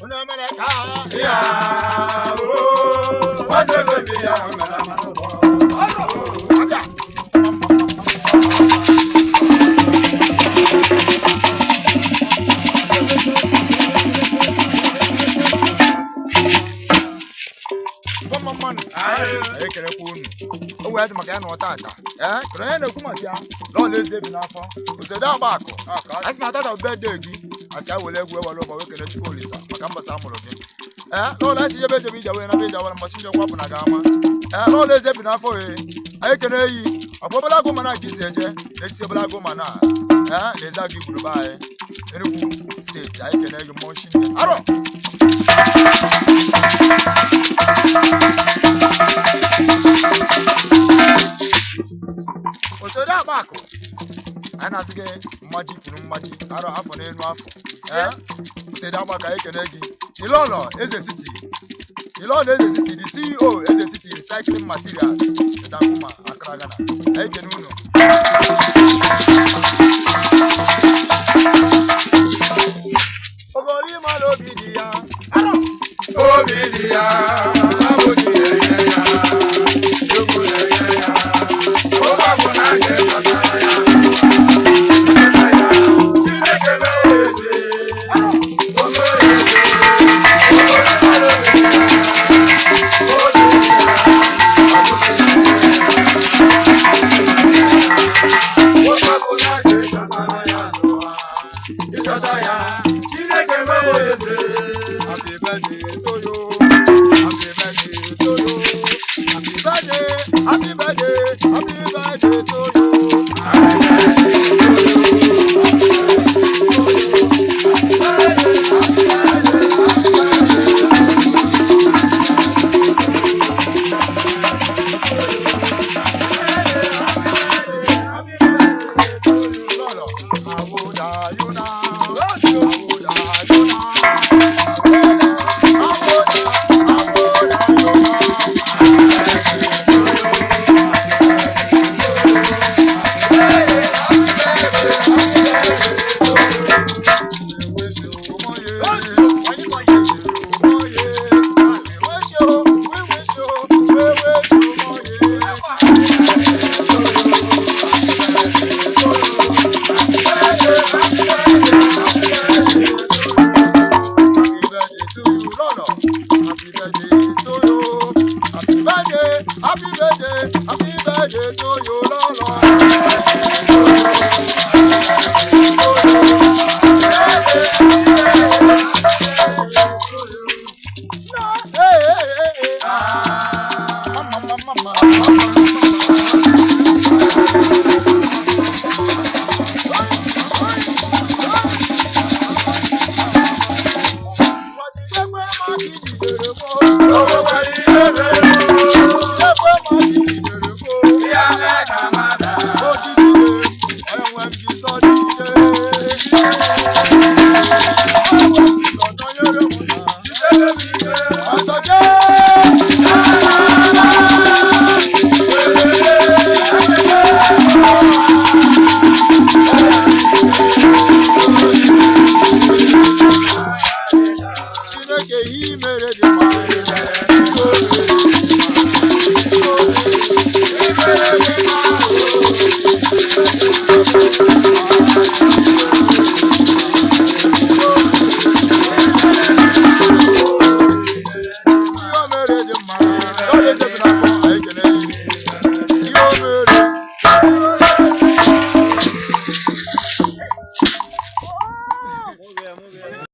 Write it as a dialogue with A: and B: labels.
A: Onye mere ka
B: Ya o, eze gosi ya mere ama n'ụgbọ.
A: Abịa. Mma mmanụ. Anyị ekelekwa unu. O wee dị maka ya na ọta ata. Ee, kedu onye na-ekwu maka ya? Lọọlọ eze bi n'afọ. Osede agba akụ. Asị na tata bụ birthday gị. Asị ka were egwu ewere ụbọ wee kele Chukwu Olisa maka mbọsị a mụrụ gị. Ee, lọọlọ asị jebe ejebe ije wee naba ije were mbọsị nje kwapụ na ga ama. Ee, lọọlọ eze bi n'afọ ee. Anyị kene eyi. Ọ bụ obere agụ mana ka isi eje. N'etiti obere agụ mana. Ee, na eze agụ igburu be anyị. Enugu steeti anyị kene gị mmụọ nshi. Arọ! Osode agba akụ. Anyị na-asị gị mmaji kwuru mmaji arọ afọ n'elu afọ. Ee, osode agba ka anyị kene gị. Ilọlọ Eze City. Ilọlọ Eze City, the CEO Eze City Recycling Materials, Dakuma, Accra, Ghana. Anyị kene unu. Ogoli mara obi dị ya. Arọ!
B: Obi dị ya, abụghị na-enye ya, Chukwu na-enye ya, oge ọbụla anyị chọtara ya, chọta ya, Chineke mere eze, o mere eze, ogoli mara obi dị ya, obi dị ya, abụghị na-enye ya, oge ọbụla anyị chọtara ya n'ụwa, ịchọta ya, Chineke mere eze.
A: Happy birthday to you. Happy birthday to you. Happy birthday, happy birthday, happy birthday to you. Happy birthday to you. Lolo, how old are you now? How old are you now? How old, how old are you now? We wish you more years. We wish you more years. We wish you, we wish you, we wish you more years. Happy birthday to you, Lolo. Happy birthday to you. Happy birthday, happy birthday, happy birthday to you, Lolo. Hey, hey, hey, hey. Mama, mama, mama, mama. Wajidekwe ma jidere mo.
B: O nwekwara ihe mere o.
A: Jidekwe ma jidere mo.
B: Ya mee ka mmadụ
A: O jidere, enwe m Jizọ jide. Enwe m Jizọ nọnyere mụ na.
B: jidere m ike.
A: Ọsọ jee! Chineke ihe i mere dị mma. Ihe o mere dị mma.